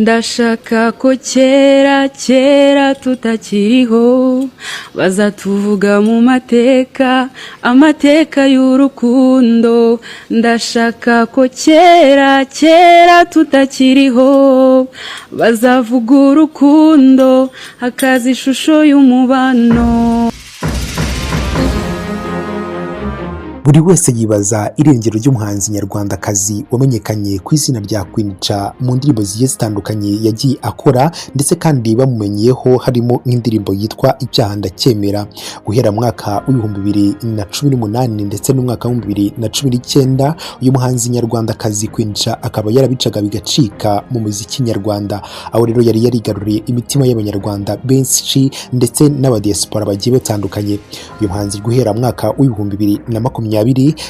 Ndashaka ko kera kera tutakiriho bazatuvuga mu mateka, amateka y'urukundo. Ndashaka ko kera kera tutakiriho bazavuga urukundo, hakaza ishusho y'umubano. Buri wese yibaza irengero ry'umuhanzi nyarwandakazi wamenyekanye ku izina rya Queen Cha mu ndirimbo zigiye zitandukanye yagiye akora, ndetse kandi bamumenyeyeho harimo nk'indirimbo yitwa Icyaha Ndacyemera. Guhera mu mwaka w'2018 ndetse n'umwaka w'2019, uyu muhanzi nyarwandakazi Queen Cha akaba yarabicaga bigacika mu muziki nyarwanda, aho rero yari yarigaruriye imitima y'Abanyarwanda benshi ndetse n'abadiaspora bagiye batandukanye. Uyu muhanzi guhera mu mwaka w'2020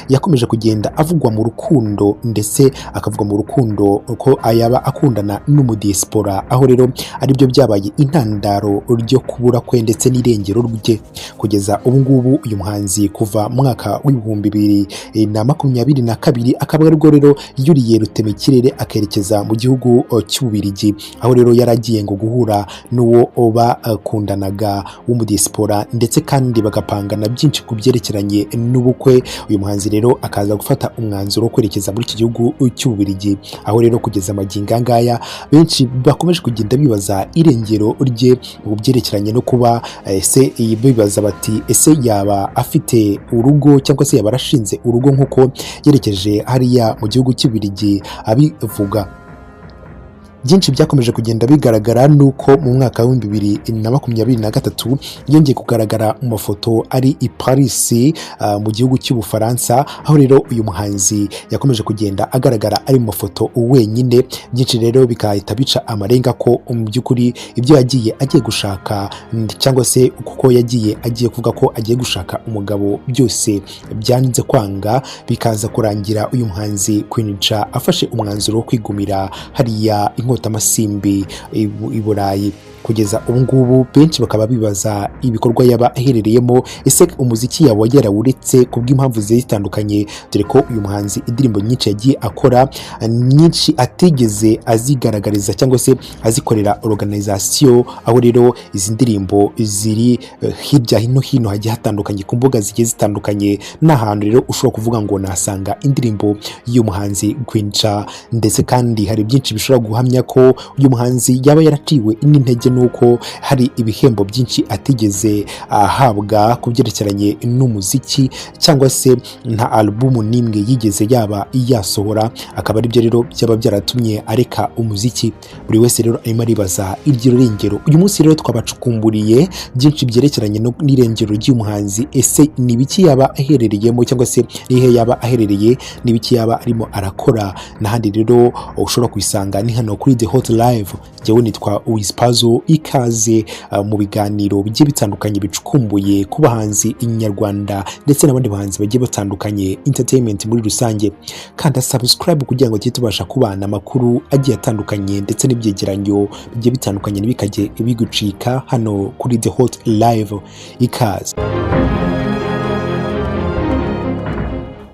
yakomeje kugenda avugwa mu rukundo, ndetse akavugwa mu rukundo ko yaba akundana n'umudiaspora, aho rero aribyo byabaye intandaro ryo kubura kwe ndetse n'irengero rye kugeza ubu ngubu. Uyu muhanzi kuva mu mwaka w'2022 akaba aribwo rero yuriye rutemikirere akerekeza mu gihugu cy'Ububiligi, aho rero yari agiye ngo guhura n'uwo bakundanaga w'umudiaspora, ndetse kandi bagapangana byinshi ku byerekeranye n'ubukwe. Uyu muhanzi rero akaza gufata umwanzuro wo kwerekeza muri iki gihugu cy'Ububiligi, aho rero kugeza magingo aya ngaya benshi bakomeje kugenda bibaza irengero rye mu byerekeranye no kuba ese bibaza bati: "Ese yaba afite urugo cyangwa se yaba arashinze urugo nk'uko yerekeje hariya mu gihugu cy'Ububiligi abivuga?" Byinshi byakomeje kugenda bigaragara nuko mu mwaka w'2023 yongeye kugaragara mu mafoto ari i Paris, mu gihugu cy'Ubufaransa, aho rero uyu muhanzi yakomeje kugenda agaragara ari mu mafoto wenyine. Byinshi rero bigahita bica amarenga ko mu by'ukuri ibyo yagiye agiye gushaka, cyangwa se kuko yagiye agiye kuvuga ko agiye gushaka umugabo, byose byanze kwanga, bikaza kurangira uyu muhanzi Queen Cha afashe umwanzuro wo kwigumira hariya inkotamasimbi i Burayi. Kugeza ubu ngubu benshi bakaba bibaza ibikorwa yaba aherereyemo. Ese umuziki yaba yarawuretse ku bw'impamvu zigiye zitandukanye? Dore ko uyu muhanzi indirimbo nyinshi yagiye akora nyinshi atigeze azigaragariza cyangwa se azikorera organization, aho rero izi ndirimbo ziri hirya no hino hagiye hatandukanye ku mbuga zigiye zitandukanye, n'ahantu rero ushobora kuvuga ngo nasanga indirimbo y'uyu muhanzi Queen Cha. Ndetse kandi hari byinshi bishobora guhamya ko uyu muhanzi yaba yaraciwe n'intege nuko hari ibihembo byinshi atigeze ahabwa ku byerekeranye n'umuziki, cyangwa se nta alubumu n'imwe yigeze yaba yasohora, akaba aribyo rero byaba byaratumye areka umuziki. Buri wese rero arimo aribaza iryo rengero. Uyu munsi rero twabacukumburiye byinshi byerekeranye n'irengero ry'uyu muhanzi. Ese ni ibiki yaba aherereyemo, cyangwa se nihe yaba aherereye, n'ibiki yaba arimo arakora? N'ahandi rero ushobora kubisanga ni hano kuri The Hot Live. Njyewe nitwa Uwispazo. Ikaze mu biganiro bigiye bitandukanye bicukumbuye ku bahanzi nyarwanda ndetse n'abandi bahanzi bagiye batandukanye, entertainment muri rusange. Kanda subscribe kugira ngo tujye tubasha kubana amakuru agiye atandukanye ndetse n'ibyegeranyo bigiye bitandukanye, ntibikajye bigucika hano kuri The Hot Live. Ikaze.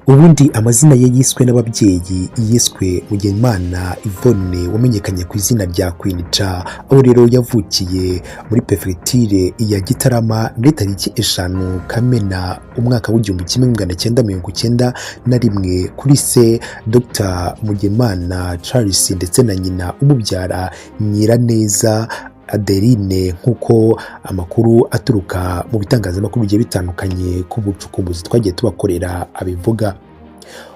Ubundi amazina ye yiswe n'ababyeyi yiswe Mugemana Yvonne wamenyekanye ku izina rya Queen Cha, aho rero yavukiye muri perefegiture ya Gitarama muri tariki 5 Kamena umwaka w'1991, kuri se Dr Mugemana Charles ndetse na nyina umubyara Nyiraneza Adeline, nk'uko amakuru aturuka mu bitangazamakuru bigiye bitandukanye ku bucukumbuzi twagiye tubakorera abivuga.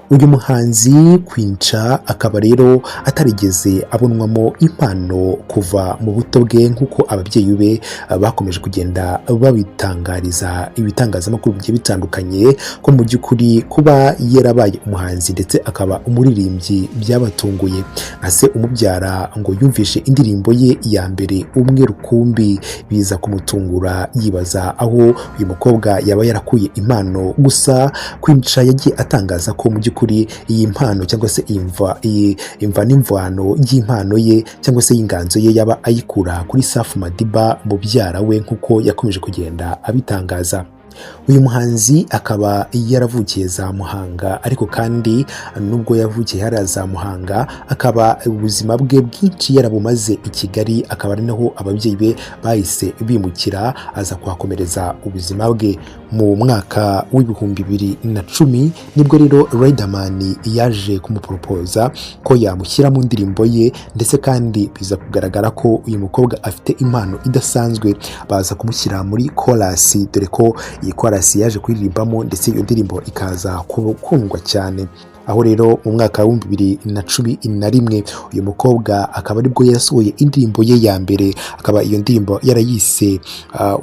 Uyu muhanzi Queen Cha akaba rero atarigeze abonwamo impano kuva mu buto bwe, nk'uko ababyeyi be bakomeje kugenda babitangariza ibitangazamakuru bigiye bitandukanye, ko mu by'ukuri kuba yarabaye umuhanzi ndetse akaba umuririmbyi byabatunguye. Nka se umubyara ngo yumvishe indirimbo ye ya mbere umwe rukumbi, biza kumutungura, yibaza aho uyu mukobwa yaba yarakuye impano. Gusa Queen Cha yagiye atangaza ko mu by'ukuri iyi mpano cyangwa se iyi imva n'imvano y'impano ye cyangwa se y'inganzo ye yaba ayikura kuri Safi Madiba mubyara we, nk'uko yakomeje kugenda abitangaza. Uyu muhanzi akaba yaravukiye za Muhanga, ariko kandi nubwo yavukiye hariya za Muhanga, akaba ubuzima bwe bwinshi yarabumaze i Kigali, akaba ari naho ababyeyi be bahise bimukira, aza kuhakomereza ubuzima bwe. Mu mwaka w'2010 nibwo rero Riderman yaje kumuporopoza ko yamushyira mu ndirimbo ye, ndetse kandi biza kugaragara ko uyu mukobwa afite impano idasanzwe, baza kumushyira muri korasi, dore ko iyi korasi yaje kuririmbamo ndetse iyo ndirimbo ikaza gukundwa cyane. Aho rero mu mwaka w'2011 uyu mukobwa akaba aribwo yasohoye indirimbo ye ya mbere, akaba iyo ndirimbo yarayise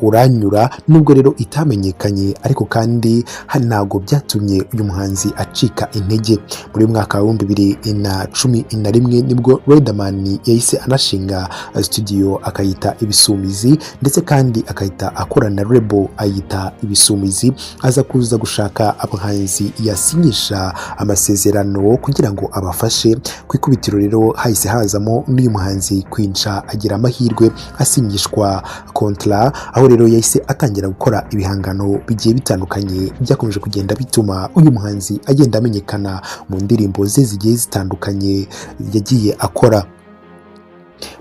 Uranyura. Nubwo rero itamenyekanye, ariko kandi ntabwo byatumye uyu muhanzi acika intege. Muri mwaka w'2011 nibwo Riderman yahise anashinga studio akayita Ibisumizi, ndetse kandi akahita akorana na label ayita Ibisumizi, aza kuza gushaka abahanzi yasinyisha amasezerano kugira ngo abafashe. Ku ikubitiro rero hahise hazamo n'uyu muhanzi Queen Cha, agira amahirwe asinyishwa kontra, aho rero yahise atangira gukora ibihangano bigiye bitandukanye byakomeje kugenda bituma uyu muhanzi agenda amenyekana mu ndirimbo ze zigiye zitandukanye yagiye akora.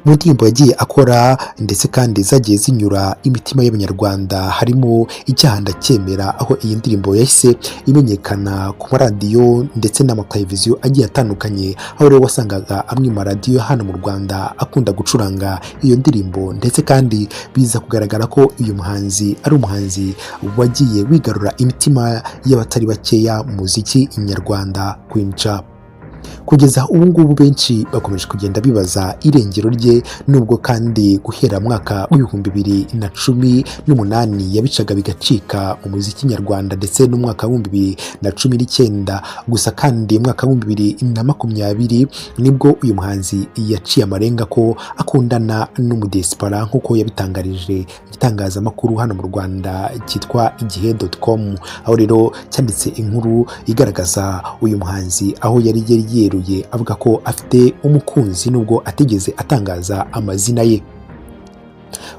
Mu ndirimbo yagiye akora ndetse kandi zagiye zinyura imitima y'Abanyarwanda harimo Icyaha Ndacyemera, aho iyi ndirimbo yahise imenyekana ku maradiyo ndetse n'amateleviziyo agiye atandukanye, aho rero wasangaga amwe mu maradiyo hano mu Rwanda akunda gucuranga iyo ndirimbo, ndetse kandi biza kugaragara ko uyu muhanzi ari umuhanzi wagiye wigarura imitima y'abatari bakeya mu muziki nyarwanda. Queen Cha kugeza ubu ngubu benshi bakomeje kugenda bibaza irengero rye, nubwo kandi guhera mwaka w'2018 yabicaga bigacika umuziki nyarwanda, ndetse n'umwaka w'2019. Gusa kandi mwaka w'2020 nibwo uyu muhanzi yaciye amarenga ko akundana n'umudesipara, nk'uko yabitangarije igitangazamakuru hano mu Rwanda cyitwa igihe.com, aho rero cyanditse inkuru igaragaza uyu muhanzi aho yari yeruye avuga ko afite umukunzi, nubwo atigeze atangaza amazina ye.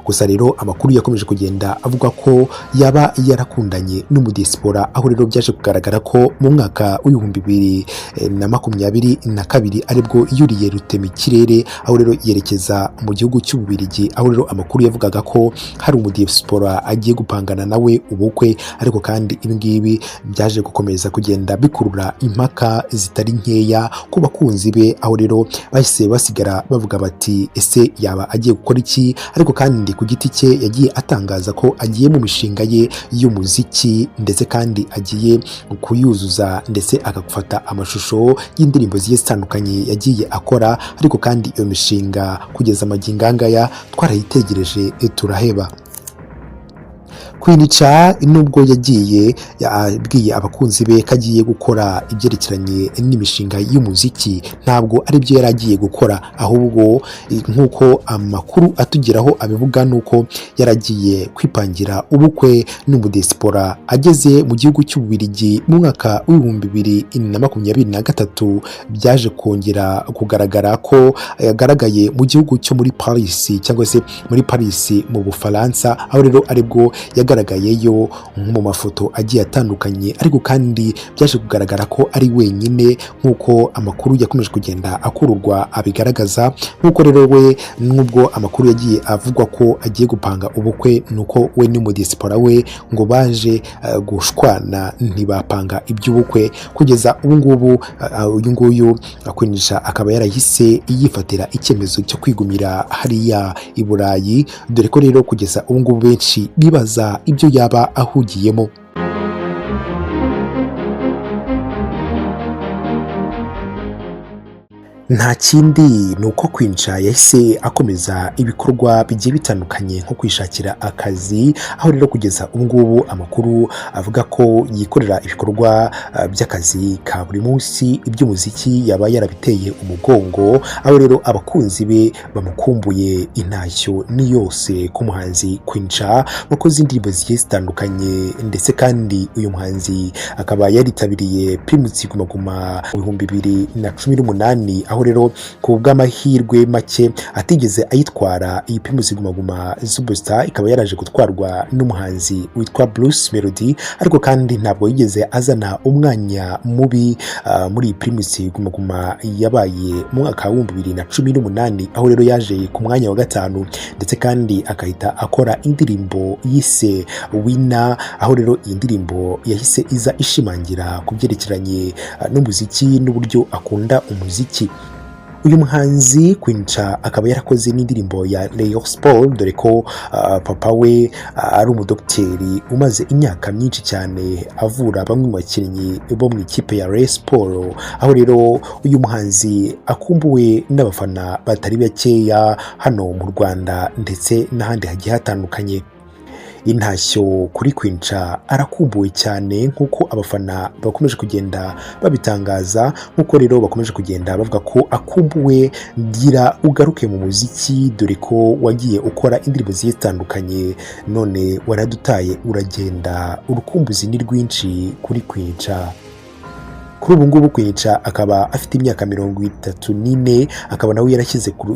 Gusa rero amakuru yakomeje kugenda avuga ko yaba yarakundanye n'umudesipora, aho rero byaje kugaragara ko mu mwaka w'2022 aribwo yuriye rutemikirere, aho rero yerekeza mu gihugu cy'Ububiligi, aho rero amakuru yavugaga ko hari umudesipora agiye gupangana nawe ubukwe. Ariko kandi ibi ngibi byaje gukomeza kugenda bikurura impaka zitari nkeya ku bakunzi be, aho rero bahise basigara bavuga bati ese yaba agiye gukora iki? Ariko kandi ku giti cye yagiye atangaza ko agiye mu mishinga ye y'umuziki, ndetse kandi agiye kuyuzuza, ndetse agafata amashusho y'indirimbo zigiye zitandukanye yagiye akora. Ariko kandi iyo mishinga kugeza magingo aya twarayitegereje turaheba. Queen Cha nubwo yagiye yabwiye abakunzi be ko agiye gukora ibyerekeranye n'imishinga y'umuziki, ntabwo aribyo yari agiye gukora, ahubwo nk'uko amakuru atugeraho abivuga nuko yaragiye kwipangira ubukwe n'umudesipora. Ageze mu gihugu cy'Ububiligi mu mwaka w'2023 byaje kongera kugaragara ko yagaragaye mu gihugu cyo muri Paris, cyangwa se muri Paris mu Bufaransa, aho rero aribwo yagaragayeyo mu mafoto agiye atandukanye. Ariko kandi byaje kugaragara ko ari wenyine, nk'uko amakuru yakomeje kugenda akururwa abigaragaza. Nk'uko rero we, nubwo amakuru yagiye avugwa ko agiye gupanga ubukwe, nuko we n'umudesipora we ngo baje gushwana ntibapanga iby'ubukwe. Kugeza ubu ngubu uyu nguyu Queen Cha akaba yarahise yifatira icyemezo cyo kwigumira hariya i Burayi, dore ko rero kugeza ubu ngubu benshi bibaza ibyo yaba ahugiyemo. Nta kindi ni uko Queen Cha yahise akomeza ibikorwa bigiye bitandukanye nko kwishakira akazi, aho rero kugeza ubu ngubu amakuru avuga ko yikorera ibikorwa by'akazi ka buri munsi, iby'umuziki yaba yarabiteye umugongo, aho rero abakunzi be bamukumbuye. Intashyo ni yose ku muhanzi Queen Cha wakoze indirimbo zigiye zitandukanye, ndetse kandi uyu muhanzi akaba yaritabiriye Primus Guma Guma 2018, aho Aho rero ku bw'amahirwe make atigeze ayitwara. Iyi Primus Guma Guma Superstar ikaba yaraje gutwarwa n'umuhanzi witwa Bruce Melody, ariko kandi ntabwo yigeze azana umwanya mubi muri iyi Primus Guma Guma yabaye mu mwaka wa 2018, aho rero yaje ku mwanya wa gatanu, ndetse kandi agahita akora indirimbo yise Winner, aho rero iyi ndirimbo yahise iza ishimangira ku byerekeranye n'umuziki n'uburyo akunda umuziki. Uyu muhanzi Queen Cha akaba yarakoze n'indirimbo ya Rayon Sport, dore ko papa we ari umudogiteri umaze imyaka myinshi cyane avura bamwe mu bakinnyi bo mu ikipe ya Rayon Sport, aho rero uyu muhanzi akumbuwe n'abafana batari bakeya hano mu Rwanda ndetse n'ahandi hagiye hatandukanye. Intashyo kuri Queen Cha, arakumbuwe cyane nk'uko abafana bakomeje kugenda babitangaza, nk'uko rero bakomeje kugenda bavuga ko akumbuwe. Gira ugaruke mu muziki, dore ko wagiye ukora indirimbo zigiye zitandukanye, none waradutaye uragenda. Urukumbuzi ni rwinshi kuri Queen Cha. Kuri ubu ngubu Queen Cha akaba afite imyaka 34, akaba nawe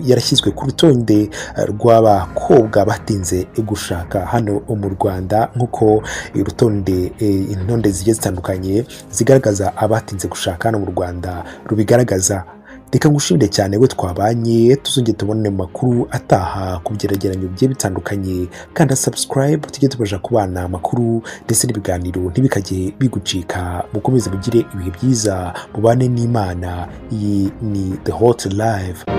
yarashyizwe ku rutonde rw'abakobwa batinze gushaka hano mu Rwanda, nk'uko urutonde intonde zigiye zitandukanye zigaragaza abatinze gushaka hano mu Rwanda rubigaragaza. Reka ngushimire cyane we twabanye, tuzongere tubone mu makuru ataha ku byegeranyo bigiye bitandukanye. Kanda subscribe tujye tubasha kubana amakuru ndetse n'ibiganiro ntibikajye bigucika. Mukomeze mugire ibihe byiza, mubane n'Imana. Iyi ni The Hot Live.